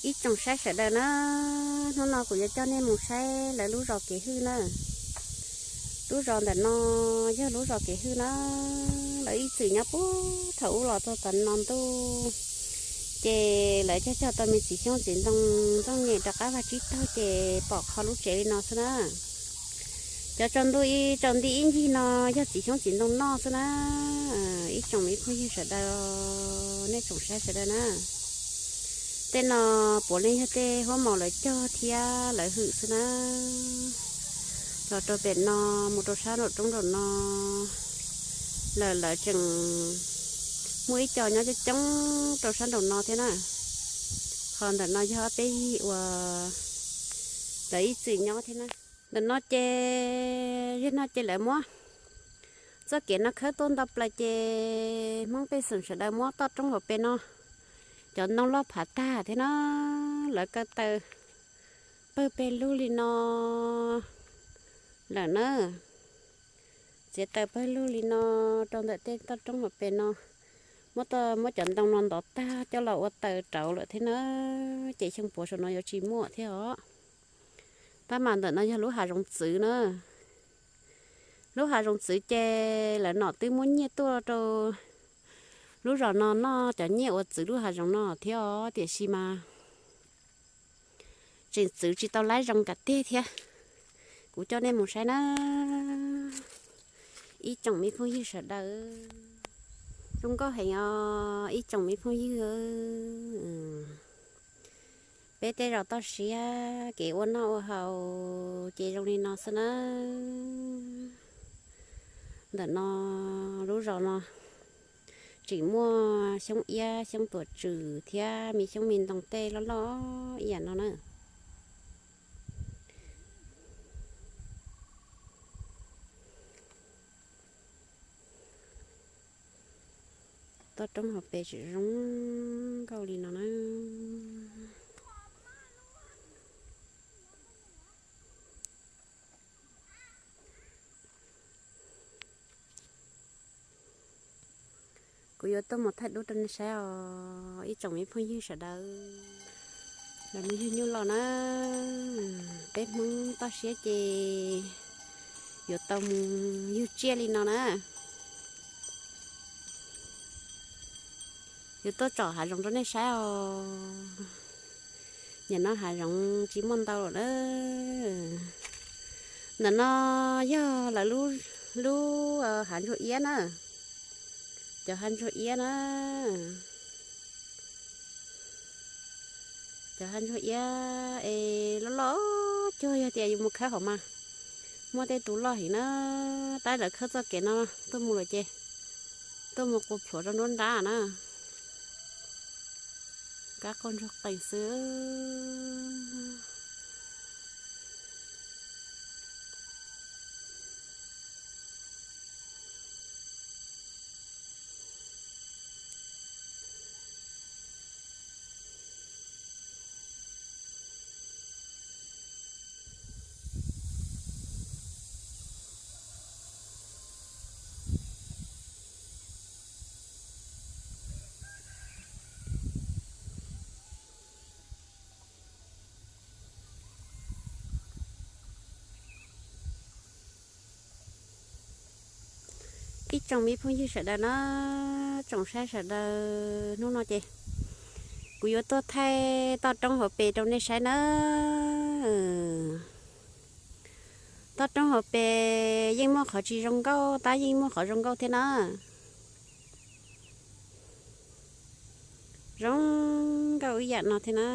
Ib tsoom saib sawv daws na, hnub no kuv yuav coj nej mus saib lawv lub zos kev hwj na. Lub zos ntawm no yog lub zos kev hwj na. Lawv ib txwm nyob puag thaum ub los txog tav no ntuj, ces lawv cog cog tau me txiv xyoob txiv ntoo ntxooj nyem rov qab vaj tsib taug ces pom qhov lub tsev li no xwb na. Cov tsaus ntuj ib tsaus nti ib ncig no yog txiv xyoob txiv ntoo noj xwb na. Ib tsoom me phooj ywg sawv daws, nej tsoom saib sawv daws na, tej no puav leej yog tej huab maus lawv cog thiab lawv hwm xwb na. Los rau pem no mus rau sab nraum roob nraum no lawm, lawv tseem muaj ib co nyob coob coob rau sab nraum no thiab na. Qhov ntawm no yog ob peb yig uas lawv ib txwm nyob thiab na. Ntawm no ces, yog no ces lawv muab txoj kev no khawb tuaj nto plaws ces Hmoob pej xeem sawv daws muab toj roob hauv pes no cov ntoo loj phav tag thiab na. Lawv kaw taws pawg pes lug li no lawm na. Txiav taws pawg lug li no rau ntawm tej toj roob hauv pes no, muab, muab cov ntoo no ntov tag coj los ua taws rauv lawm thiab na. Ces xyoo puav saum no yuav tsis muaj thiab os. Tab mas ntawm no yog lub hav zoov txwv na. Lub hav zoov txwv ces lawv nom twb muab nyiaj tuaj rau lub zos no noj cov nyiaj uas txwv lub hav zoov no thiab os, tiam sis mas tseem txwv tsis tau laib zoo kam teg thiab. Kuv coj nej mus saib na, ib tsoom me phooj ywg sawv daws. Zoo nkauj heev os ib tsoom me phooj ywg. Peb tej zos toj siab kev ua noj ua haus ces zoo li no xwb na. Ntawm no lub zos no tseem muaj xyoob iab xyoob tuam tswm thiab me xyoob me ntoo tej loj loj ib yam no na. Toj roob hauv pes tseem zoo nkauj li no na. Kuv yuav tuaj mus thaij duab rau nej saib os ib tsoom me phooj ywg sawv daws. Los mus yug nyuj loj na, peb Hmoob toj siab ces yuav tau mus yug tsiaj li no na. Yuav tuaj tsom hav zoov rau nej saib os. Nim no hav zoov tsis muaj ntau lawm na. Ntawm no yog lawv lub hav ntsuag iab na. Cov hav ntsuag iab na. Cov hav ntsuag iab es loj loj cuag yog tias yus mus khawb hauv mas muaj tej tus loj heev na. Tab lawv khawb txoj kev no tuaj mus lawm ces tuaj mus qua pluav rau nruab nrab na. Kab qaug ntsuag qees xwb. Ib tsoom me phooj ywg sawv daws na, tsoom saib sawv daws, hnub no ces kuv yuav tuaj thaij toj roob hauv pes rau nej saib na. Toj roob hauv pes yeej muaj qhov tsis zoo nkauj tab yeej muaj qhov zoo nkauj thiab na. Zoo nkauj ib yam no thiab na.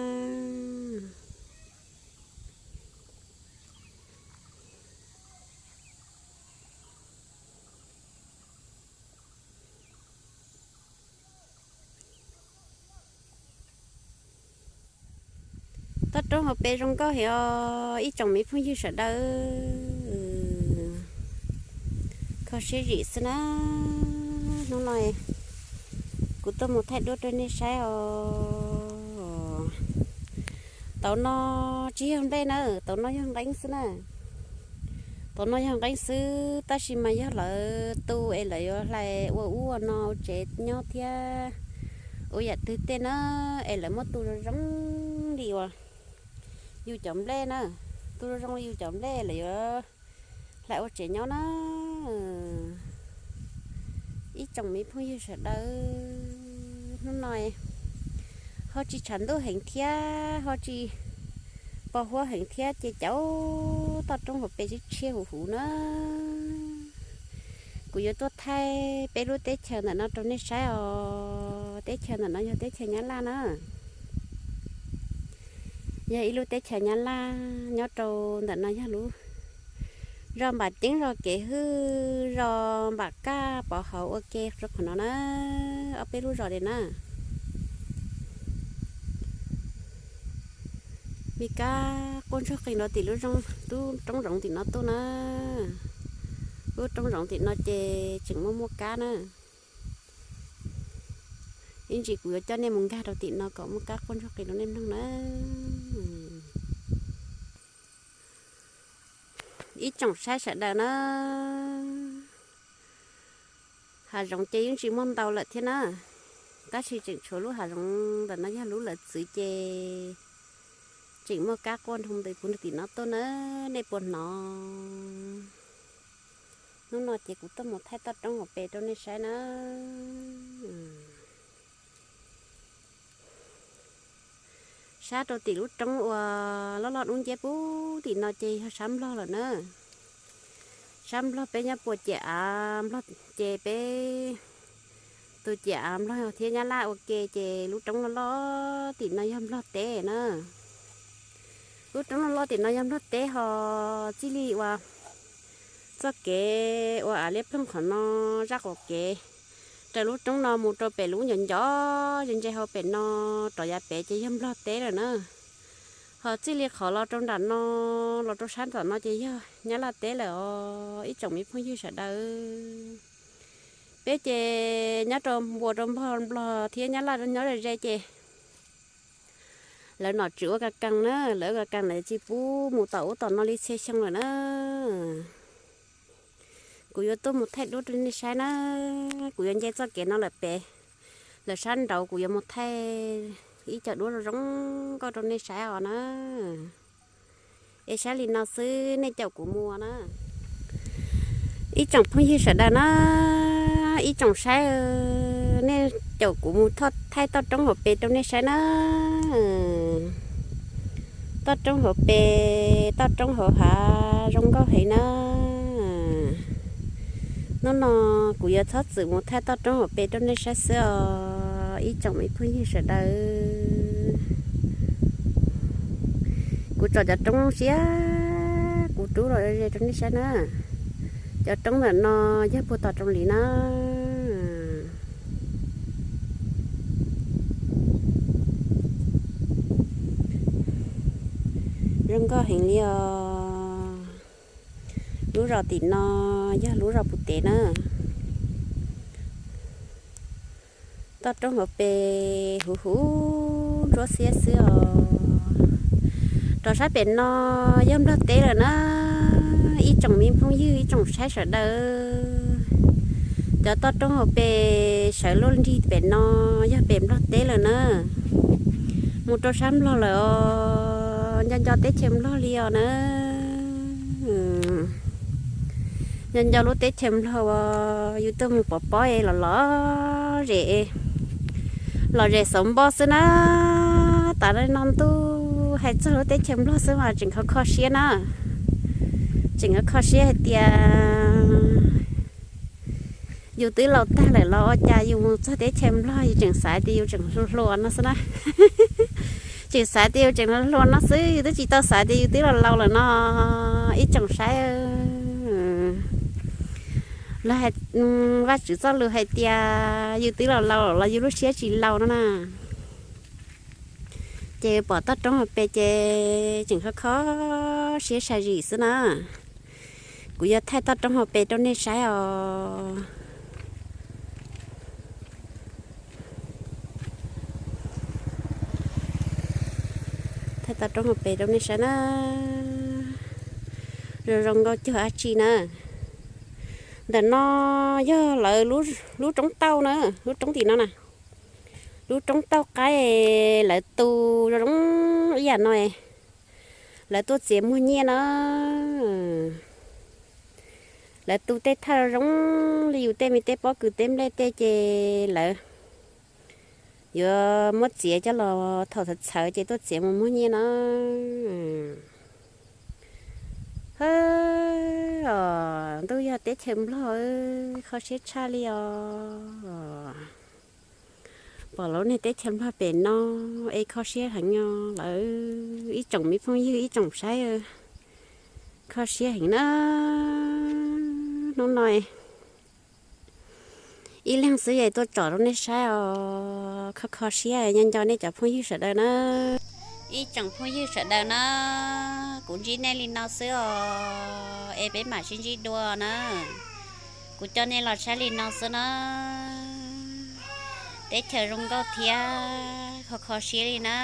Toj roob hauv pes zoo nkauj heev os ib tsoom me phooj ywg sawv daws. Kho siab zim xwb na. Hnub no kuv tuaj mus thaij duab rau nej saib os. Tauv no tsis yog nplej na, tauv no yog nqeeb xwb na. Tauv no yog nqeeb xwb tab sis mas yog lawv tu es lawv yuav hlais ua ub ua no tsev nyob thiab ua yam twg tej na, es lawv muab tu zoo zoo li uas yus cov nplej na, tu zoo zoo li yus cov nplej lawm yuav hlais ua tsev nyob na. Ib tsoom me phooj ywg sawv daws, hnub no ho tsis tshav ntuj heev thiab ho tsis pos huab heev thiab ces cov toj roob hauv pes tshiab tshiab huv huv na. Kuv yuav tuaj thaij peb lub teb chaws ntawm no rau nej saib os. Teb chaws ntawm no yog teb chaws Nyab Laj na. Yog ib lub teb chaws Nyab Laj nyob rau ntawm no yog lub zos Npam Ceeb, zos Kev Hwj, zos Npam Kaj, pov hauv ua ke rau qhov no na. Ob peb lub zos li na. Mi kab quaj ntsuag qis rau tim lub roob zoov tim no tuaj na. Lub roob zoov tim no ces tseem muaj muaj kab na. Ib ntsis kuv yuav coj nej mus nkag rau tim no kom muaj kab quaj ntsuag qis rau nej mloog na. Ib tsoom saib sawv daws na, hav zoov ces yeej tsis muaj ntau lawm thiab na, tab sis tseem tshuav lub hav zoov ntawm no yog lub lawv txwv ces tseem muaj kab quaj nroo ntws puv nrog tim no tuaj na, nej puas hnov? Hnub no ces kuv tuaj mus thaij toj roob hauv pes rau nej saib na. Sab rau tim lub roob uas loj loj dub nciab puv tim no ces yog sab Nplog lawm na. Sab Nplog peb nyob puas ciam av Nplog ces peb tus ciam av Nplog thiab Nyab Laj ua ke ces lub roob loj loj tim no yog Nplog teb na. Lub roob loj loj tim no yog Nplog teb ho txij li uas txoj kev uas av liab ploog qhov no zaj qaum kev raws lub roob no mus rau pem lub ncov ncov ze ntse hauv pem no rov yav pem ces yog Nplog teb lawm na. Ho txij li qhov los rau nram no los rau sab tom no ces yog Nyab Laj teb lawm os ib tsoom me phooj ywg sawv daws. Peb ces nyob rau npuas rau npog Nplog thiab Nyab Laj nyob ze ze ces lawv nom tswv ua ka kaas na, lawv ua ka kaas lawv tsis pub mus tom ub tom no li txhia xyoo lawm na. Kuv yuav tuaj mus thaij duab rau nej saib na. Kuv yuav nce txoj kev no lawm pem lawm sab nraud kuv yuav mus thaij ib co duab zoo zoo nkauj rau nej saib os na. Es saib li no xwb nej caum kuv mus na. Ib tsoom phooj ywg sawv daws na, ib tsoom saib, nej caum kuv mus thaij toj roob hauv pes rau nej saib na. Toj roob hauv pes, toj roob hauv hav zoo nkauj heev na. Hnub no kuv yuav txhob txwm mus thaij toj roob hauv pes rau nej saib xwb os ib tsoom me phooj ywg sawv daws. Kuv tsom cov roob siab kuv rub los ze rau nej saib na. Cov roob ntawm no yog puag tom roob li na. Zoo nkauj heev li os. Lub zos tim no yog lub zos puv tev na. Toj roob hauv pes huv huv ntsuab xiab xwb os. Rov sab pem no yog Nplog teb lawm na. Ib tsoom me phooj ywg ib tsoom saib sawv daws, cov toj roob hauv pes sawv luaj nrig pem no yog pem Nplog teb lawm na. Mus rau sab Nplog lawm os, nco nco teb chaws Nplog li os na. Nco nco lub teb chaws Nplog uas yus tuaj mus pov pob es los lom zem, lom zem xauv npoj xwb na. Tav no ntuj hais txog lub teb chaws Nplog xwb mas tseem kho kho siab na. Tseem kho kho siab hais tias yus twb laus tag lawm los ua cas yus mus txog teb chaws Nplog yus tseem xav tias yus tseem hluas hluas no xwb na. Tseem xav tias yus tseem hluas hluas no xwb, yus twb tsis tau xav tias yus twb laus laus lawm no. Ib tsoom saib, lawv hais, Vajtswv txoj lus hais tias yus twb laus laus los yus lub siab tsis laus no na. Ces pom toj roob hauv pes ces tseem kho kho siab sa zim xwb na. Kuv yuav thaij toj roob hauv pes rau nej saib os. Thaij toj roob hauv pes rau nej saib na. Zoo zoo nkauj cuag dab tsi na. Ntawm no yog lawv lub roob tauj na, lub roob tim no na. Lub roob tauj qaib lawv tu zoo zoo Yam no lawv tuaj txiav muag nyiaj na. Lawv tu tej thaj zoo li yus tej me teb pob kws teb nplej tej ces lawv yuav muab txiav coj los thaum txhawv txhawv ces tuaj txiav mus muag nyiaj na. Os, ntuj yog teb chaws Nplog, kho siab tshaj li os. Pom lub niag teb chaws Nplog pem no es kho siab heev os lawv, ib tsoom me phooj ywg ib tsoom saib, kho siab heev na. Hnub no ib leeg xwb es tuaj tsom rau nej saib os, kho kho siab, nco nco nej cov phooj ywg sawv daws na. Ib tsoom phooj ywg sawv daws na, kuv ntsib nej li no xwb os, es peb mam sib ntsib dua na. Kuv coj nej los saib li no xwb na. Teb chaws zoo nkauj thiab kho kho siab li na.